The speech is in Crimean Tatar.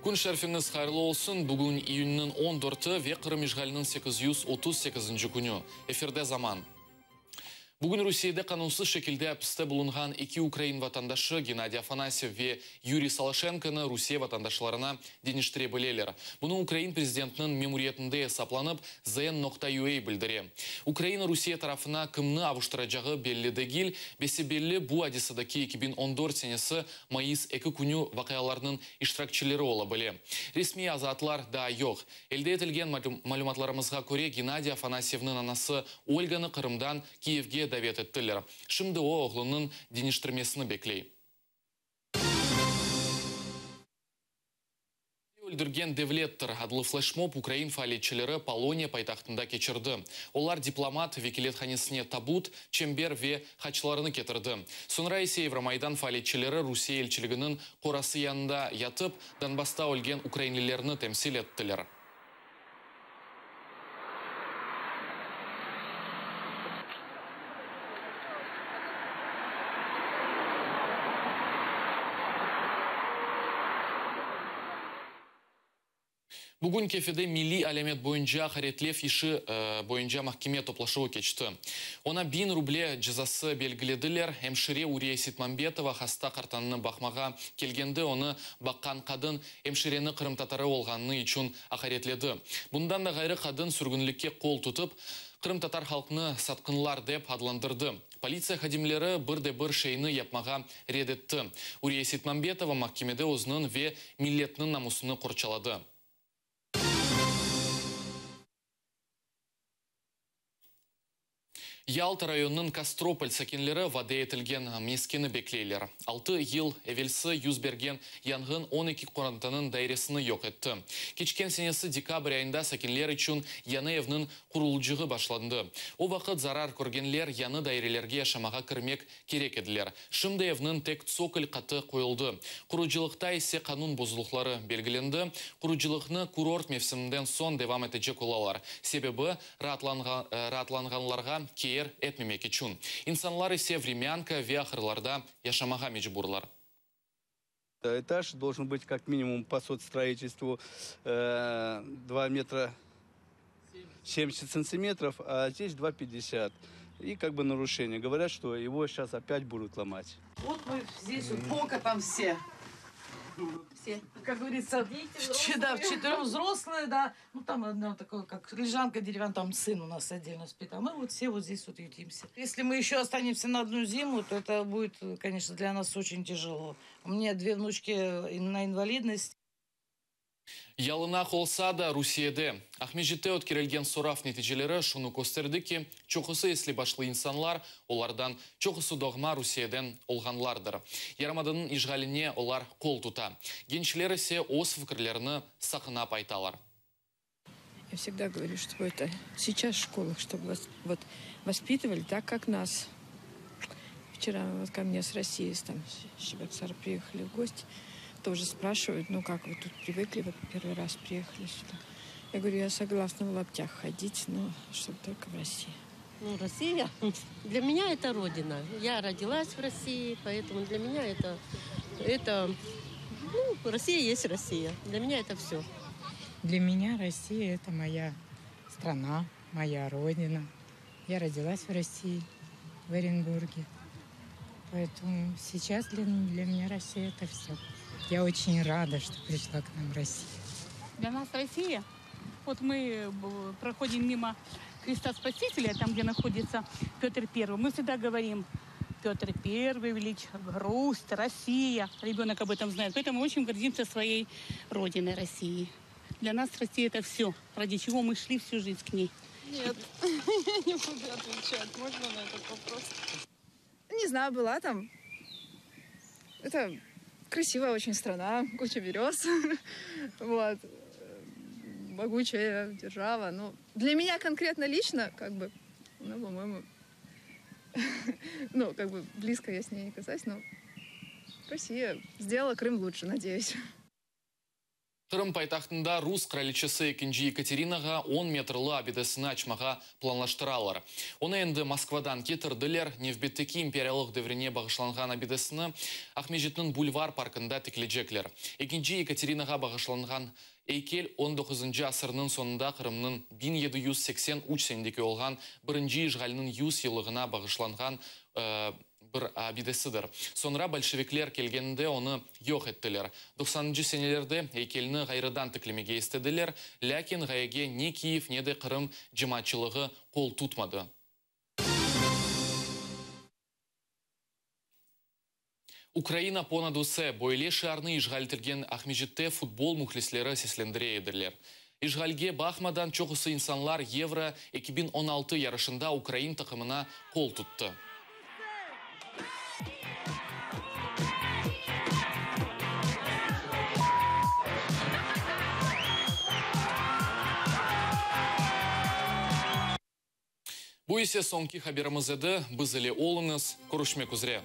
Kün şerifiñiz hayırlı olsun! Bugün iyünniñ on dörtü ve Qırım işğaliniñ 838-nci künü. Efirde Zaman. Bugün Rusiyede qanunsız şekilde apiste bulunğan eki ukrain vatandaşı Gennadiy Afanasyev ve Yuriy Soloşenkonı Rusiye vatandaşlarına deñiştire bileler. Bunı Ukrain prezidentiniñ memuriyetinde esaplanıp, ZN noqta UA bildire. Ukraina Rusiye tarafına kimni avuştıracağı belli degil, bese-belli bu Odesadaki 2014 senesi mayıs eki künü vaqialarnıñ iştirakçileri ola bile. Resmiy azaatlar daa yoq. Elde etilgen malümatlarımızğa köre, Gennadiy Afanasyevniñ anası Olganı Qırımdan Kiyevge davet ettiler. Şimdi o, oğlunıñ deñiştirmesini bekley. Öldürgen devlettir adlı fleşmob ukrain faaliyetçileri Poloniya paytahtında keçirdi. Olar diplomat vekillethanesine tabut, çember ve haçlarını ketirdi. Soñra ise Evromaydan faaliyetçileri Rusiye elçiliginiñ qorası yanında yatıp, Donbassta ölgen ukrainlilerni temsil ettiler. Bugün Kefede milliy alâmet boyunca aqaretlev işi boyunca mahkeme toplaşuvı keçti. Oña biñ ruble cezası belgilediler. Emşire Uriye Sitmambetova hasta qartanını baqmağa kelgende onı baqqan qadın emşireni qırımtatarı olğanını içün aqaretledi. Bundan da ğayrı qadın sürgünlikke qol tutıp, qırımtatar halqnı satqınlar dep adlandırdı. Politsiya hadimleri bir de bir şeyni yapmağa red etti. Uriye Sitmambetova mahkemede özüniñ ve milletiniñ namusını qorçaladı. Yalta rayonınıñ Kastropol sakinleri vade etilgen meskeni bekleyler. Altı yıl evelsi yüz bergen yanğın 12 qorantanıñ dairesini yoq etti. Keçken senesi dekabr ayında sakinler içün yañı evniñ qurulıcığı başlandı. O vaqıt zarar körgenler yañı dairelerge yaşamağa kirmek kerek ediler. Şimdi evniñ tek tsokol qatı qoyuldı. Qurucılıqta ise qanun bozulıqları belgilendi. Qurucılıqnı kurort mevsiminden soñ devam etecek olalar. Sebebi, raatlanğanlarğa keer etmemek içün. İnsanlar ise vremânka ve ahırlarda yaşamağa mecburlar. Этаж должен быть как минимум по соцстроительству 2 метра 70 сантиметров, а здесь 2,50. И как бы нарушение. Говорят, что его сейчас опять будут ломать. Вот мы здесь вот полка там все. Все, как говорится, дети, да, вчетвером взрослые, да. Ну, там одна такая, как лежанка деревянная, там сын у нас отдельно спит. А мы вот все вот здесь вот ютимся. Если мы еще останемся на одну зиму, то это будет, конечно, для нас очень тяжело. У меня две внучки на инвалидность. Yalınaq olsa da, Rusiyede. Aqmescitte ötkerilgen sorav neticeleri şunı kösterdi ki, çoqusı esli başlı insanlar, olardan çoqusı doğma Rusiyeden olğanlardır. Yarımadanıñ işğaline olar qol tuta. Gençler ise öz fikirlerini saqınap aytalar. Я всегда говорю, что это сейчас в школах, чтобы вас вот воспитывали так, как нас. Вчера вот ко мне с России, там, с Чебоксар приехали в гости, тоже спрашивают, ну как вы тут привыкли, вот первый раз приехали сюда. Я говорю, я согласна в лаптях ходить, но чтобы только в России. Ну, Россия для меня это родина. Я родилась в России, поэтому для меня это, ну, Россия есть Россия. Для меня это все. Для меня Россия – это моя страна, моя родина. Я родилась в России, в Оренбурге. Поэтому сейчас для меня Россия – это все. Я очень рада, что пришла к нам Россия. Для нас Россия, вот мы проходим мимо Христа Спасителя, там, где находится Петр Первый, мы всегда говорим, Петр Первый, велич, Русь, Россия. Ребенок об этом знает. Поэтому мы очень гордимся своей родиной Россией. Для нас Россия это все, ради чего мы шли всю жизнь к ней. Нет, я не буду отвечать. Можно на этот вопрос? Не знаю, была там. Это красивая очень страна, куча берез. Вот. Могучая держава. Но для меня конкретно лично, как бы, ну, по-моему, ну, как бы близко я с ней не касаюсь, но Россия сделала Крым лучше, надеюсь. Qırım paytahtında rus qıraliçesi ekinci Yekaterinağa on metrlı abidesini açmağa planlaştıralar. Onı endi Moskvadan ketirdiler, nevbetteki imperiyalıq devrine bağışlanğan abidesini Aqmescitniñ Bulvar parkında tiklecekler. Ekinci Yekaterinağa bağışlanğan eykel on doquzıncı asırnıñ soñunda Qırımnıñ 1783 senedeki olğan birinci işğaliniñ yüz yıllığına bağışlanğan bir abidesidir. Soñra bolşevikler kelgeninde onı yoq ettiler. Doqsanıncı senelerde eykelni ğayrıdan tiklemege istediler, lâkin ğayege ne Kiyev, ne de Qırım cemaatçılığı qol tutmadı. Ukraina ponad use, böyle şiarnı işğal etilgen Aqmescitte futbol mühlisleri seslendire ediler. İşğalge baqmadan, çoqusı insanlar Yevro 2016 yarışında ukrain taqımına qol tuttı. Bu ise soñki haberimiz edi. Biz ile oluñız. Körüşmek üzre.